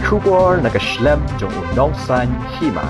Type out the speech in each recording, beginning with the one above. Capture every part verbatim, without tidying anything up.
Khubor na ka shlem jong u nongsan hima.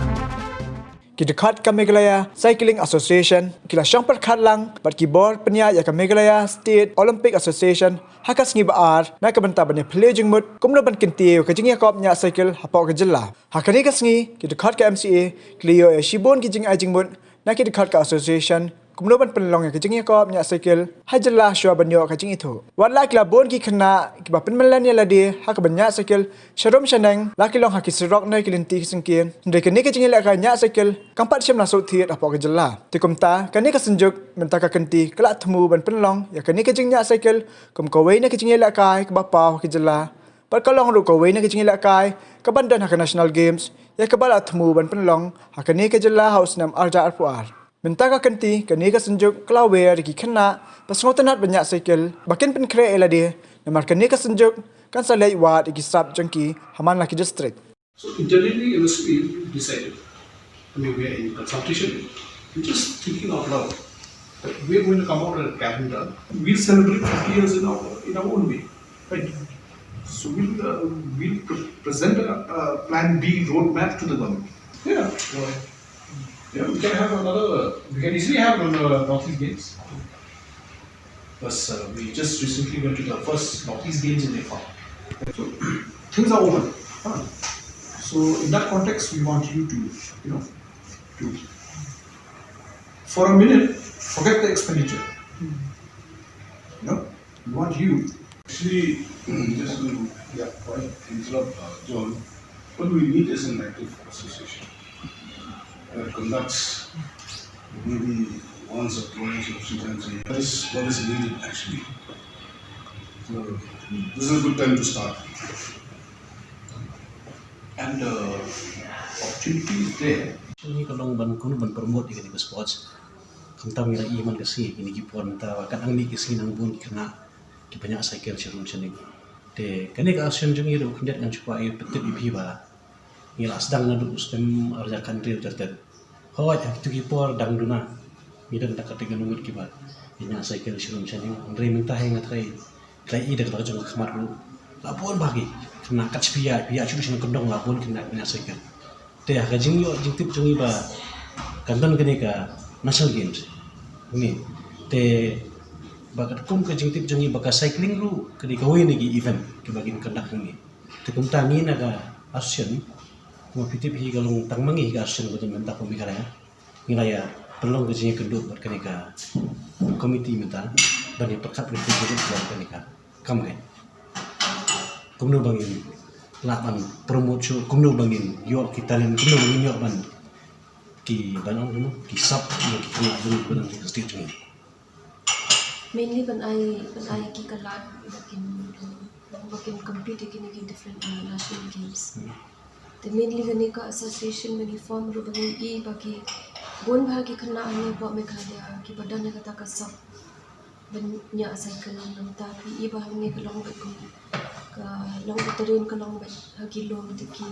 Ki dkhot ka Meghalaya Cycling Association ki la shong pyrkhat lang bad ki bor pynïaid ïa ka Meghalaya State Olympic Association ha ka sngi ba ar na ka bynta ban ïa plie jingmut kumno ban kyntiew ïa ka jingïakop ñiah cycle hapoh ka jylla. Ha kane ka sngi ki dkhot ka M C A ki la ïoh ïa shibun ki jingai jingmut na ki dkhot ka association kumno ban pynlong ïa ka jingïakop ñiah cycle ha jylla shuwa ban ïoh ka jingithuh. Wat la ki la bun ki khynnah kiba pynmlien ïa lade ha ka ban ñiah cycle sharum shaneng, la ki long ha ki surok ne ki lynti ki syngkien, hynrei kane ka jingïalehkai ñiah cycle kam pat shym la suk thied hapoh ka jylla. Te kumta kane ka synjuk mynta ka kynti ka la thmu ban pynlong ïa kane ka jingñiah cycle kum kawei na ka jingïalehkai kaba paw ha ka jylla. Bad ka long ruh kawei na ka jingïalehkai kaban don ha ka National Games ïa kaba la thmu ban pynlong ha kane ka jylla ha u snem ar hajar arphew ar. Mynta ka kynti kane ka synjuk ka la wer ïa ki khynnah ba sngewtynnat ban ñiah cycle ba kin pynkhreh ïa lade, namar kane ka synjuk kan sa leit wad ïa ki sap jong ki ha man la ki district. So internally in the school we decided, I mean, we are in consultation, we're just thinking out loud that we're going to come out at a calendar. We'll celebrate fifty years in our, in our own way, right? So we'll, uh, we'll pre- present a, a plan B roadmap to the government. Yeah, why? Yeah, we can have another, we can easily have another Northeast Games. Because uh, we just recently went to the first Northeast Games in Nepal. So things are open. Huh? So in that context, we want you to, you know, to, for a minute, forget the expenditure. You know, we want you. Actually, just to, yeah, quite interrupt, uh, John, what we need is an active association that conducts maybe once or twice or three times a year. That is what is needed actually. So, this is a good time to start. And uh, opportunity is there. Ni ka long ban kunu ban promote ïa kane ka sports. Khamtam ïa i man ka sngi, kine ki por mynta ba kat nang ni ki sngi nang bun ki khynnah ki ba ñiah cycle sharum shaneng. Te kane ka association jong i ruh khyndiat ngan shu kwah ïa pyntip ïa phi ba ngi la sdang naduh u snem ar hajar khathynriew ter ter. Hooid, ha kitu ki por dang duna ngi don da kata ka nongwit kiba ñiah cycle sharum shaneng. Hynrei mynta hi nga tharai, tharai i da kata ka jong ka khmat ruh la bun bha ki khynnah kat shi phi ïa, phi ïa shu shu kyndong la bun khynnah ba ñiah cycle. Te ha ka jingïoh jingtip jong i ba kan don kane ka National Games ni, te ba katkum ka jingtip jong i ba ka cycling ruh kane kawei na ki event kiba kin conduct hangne. Te kumta ngi na ka association, kumba phi tip hi ka long tang ma ngi hi ka association ba don mynta ka Meghalaya, ngi la ïa pynlong ka jingïakynduh bad kane ka committee mynta ban ïa pyrkhat pyrkhat bad kane ka kam ka, kumno ba ngin lah ban promote shuh, kumno ba ngin ïoh ki talent, kumno ba ngin ïoh ban ki ban ong kumno ki sap ïa ki khynnah jong ngi ba don ha ka state jong ngi. Mainly ban ai, ban ai ki ka lad ba kin, ba kin compete ïa kine ki different, uh, national games. Te mainly kane ka association ba ngi form ruh ba ngi i ba ki bun bha ki khynnah hangne hapoh Meghalaya kiba don ïa kata ka sap ban ñiah cycle. Nangta phi i ba hangne ka long bad kum, ka long ka terrain ka long bad ha ki lum, te ki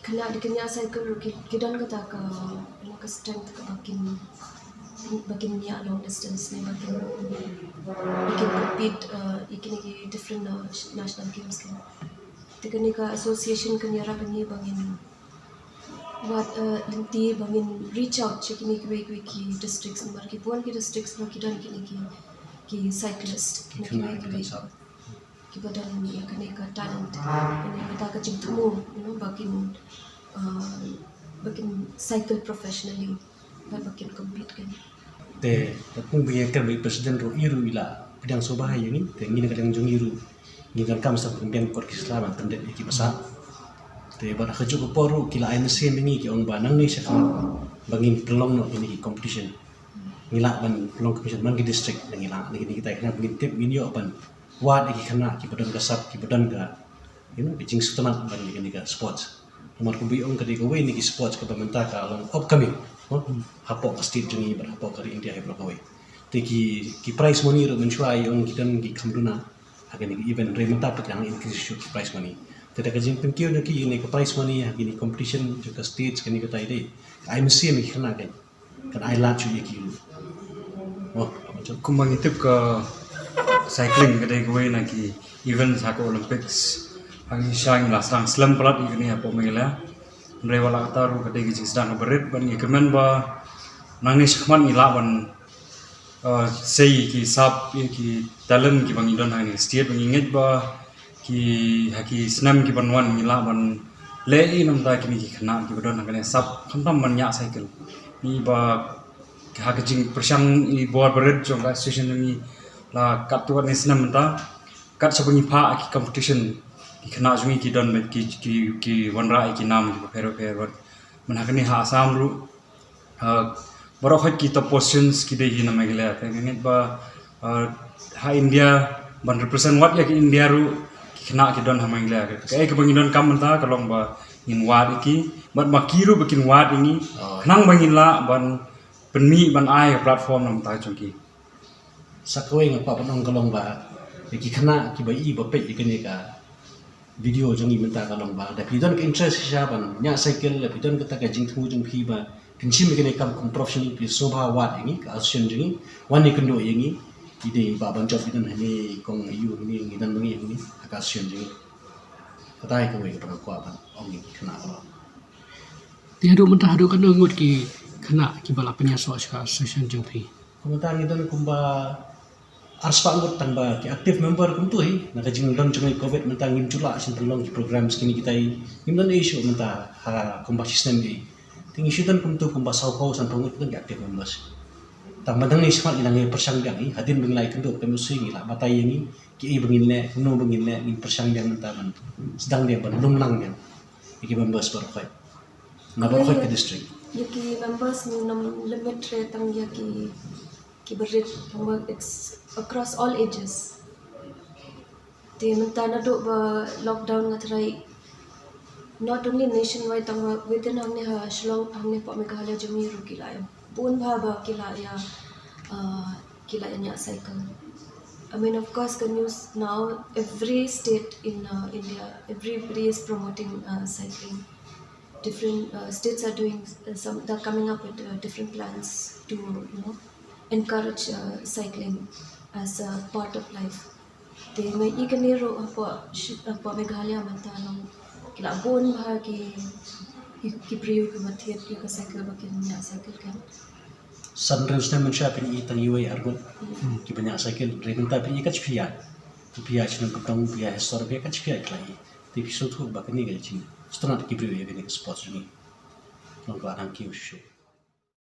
khynnah da ki ñiah cycle ruh ki, ki don kata ka, you know, ka strength kaba kin, ba kin ñiah long distance ne ba kin, ba kin compete, uh, ïa kine ki different, uh, national games kine. Te kane ka association kan ïarap ïa ngi ba ngin wad, uh, lynti ba ngin reach out sha kine kiwei kiwei ki districts, namar ki bun ki districts ba ki don kine ki, ki cyclist na kiwei kiwei kiba don ïa kane ka talent, kane kata ka jingthmu, you know, ba kin, uh, ba kin cycle professionally bad ba kin compete kane. Te katkum ba ngi ïa kren bad i president ruh, i ruh i la pdiang sngewbha ïa ngi, te ngi na ka liang jong ngi ruh ngi donkam sa pynbiang kot ki sla ban pyndep ïa kiba sah. Te bad ha kajuh ka por ruh ki la ai mynsiem ïa ngi, ki ong ba nangne shakhmat ba ngin pynlong noh kine ki competition, ngi lah ban pynlong competition man ki district, ngi lah, ngi, ngi tai khnang ba ngin tip, ngin ïoh ban wad ïa ki khynnah kiba don ka sap, kiba don ka, you know, ka jingsngewtynnat ban ïa kane ka sports. Namar kumba i ong, ka dei kawei na ki sports kaba mynta ka long upcoming, no? Hapoh ka state jong ngi bad hapoh ka ri India hi baroh kawei. Te ki, ki prize money ruh mynshuwa i ong ki don ki kham duna ha kane ka event, hynrei mynta pat ka dang increase shuh ki prize money. Te da ka jingpynkiew jong ki ïa kane ka prize money ha kine ki competition jong ka state kane katai, dei ka ai mynsiem ïa ki khynnah kein. Kan ai lad shuh ïa ki ruh. Oh, kumba ngi tip, ka cycling ka dei kawei na ki events ha ka Olympics. Hangne sha ngi la sdang slem palat ïa kane hapoh Meghalaya. Hynrei wat la katta ruh ka dei ka jingsdang kaba rit ban ïa kyrmen ba nangne shakhmat ngi lah ban, uh, sei ki sap ïa ki talent kiba ngi don hangne state ba ngi ngeit ba ki ha ki snem kiban wan ngi lah ban leh ïa namta kine ki khynnah kiba don hangne sap khamtam ban ñiah cycle. Ngi ba ha ka jingpyrshang i bor ba rit jong ka association ngi la katto katne snem mynta kat shaba ngi phah ki competition ki khynnah jong ngi ki don bad ki ki ki wanrah ïa ki nam kiba pher bapher bad mynta kane ha Assam ruh, uh, baroh khoit ki top positions ki dei hi na Meghalaya. Te nga ngeit ba, uh, ha India ban represent wat ïa ka India ruh ki khynnah ki don ha Meghalaya. Kaei kaba ngi donkam mynta ka long ba ngin wad ïa ki bad ma ki ruh ba kin wad ïa ngi khnang ba ngin lah ban pynmih ban ai ka platform na bynta jong ki. Sa kawei nga kwah ban ong ka long ba ïa ki khynnah kiba i ba peit ïa kane ka video jong ngi mynta ka long ba da phi don ka interest shisha ban ñiah cycle, da phi don kata ka jingthmu jong phi ba phin shim ïa kane kam kum professional, phi sngewbha wad ïa ngi ka association jong ngi, wan ïakynduh ïa ngi. Ki dei ba ban jop ki don hangne, kong aïu hangne, ngi don ba ngi hangne ha ka association jong ngi. Kata hi kawei kaba nga kwah ban ong ïa ki khynnah ka long. Te haduh mynta haduh katno ngut ki khynnah kiba la pynïasoh sha ka association jong phi? Kumta ngi don kumba arspah ngut tang ba ki active member kumto hi. Na ka jingdon jong i covid mynta ngim ju lah shen pynlong ki programs kine kita hi. Ngim don ei shuh mynta ha kumba shisnem hi. Te ngi shu don kumto kumba sawphew sanphew ngut don ki active members. Tang ba dang ngi smat ngi nang ngi pyrshang biang hi. Hadien ba ngi la ïakynduh pynmih ngi la batai ïa ngi kiei ba ngin leh, kumno ba ngin leh, ngin pyrshang biang mynta ban sdang biang ban lum lang biang ïa ki members baroh khoit. Na baroh khoit ka district. Ïa ki members ngi ngam limit re tang ïa ki kiba rit, tang ba it's across all ages. Te mynta naduh ba lockdown nga tharai not only nationwide tang ba within hangne ha Shillong, hangne hapoh Meghalaya jong ngi ruh ki la ïa bun bha ba ki la ïa, uh, ki la ïa ñiah cycle. I mean, of course, ka news now, every state in, uh, India, everybody is promoting, uh, cycling. Different, uh, states are doing, uh, some, they're coming up with, uh, different plans to, you know, encourage, uh, cycling as a part of life. Te nga i kane ruh hapoh shi-, hapoh Meghalaya mynta long ki la bun bha ki, ki, ki briew kiba thied ïa ka cycle ba kin ñiah cycle kan. San rem snem mynshuwa phin i tang iwei arngut kiba ñiah cycle, re mynta phin i kat shiphew. Phew snem kyntang, phew snem sor, phew kat shiphew ki la i. Te phi sngewthuh ba kane ka jingstad ki briew ïa kane ka sports jong ngi. Long ka nang kiew shuh.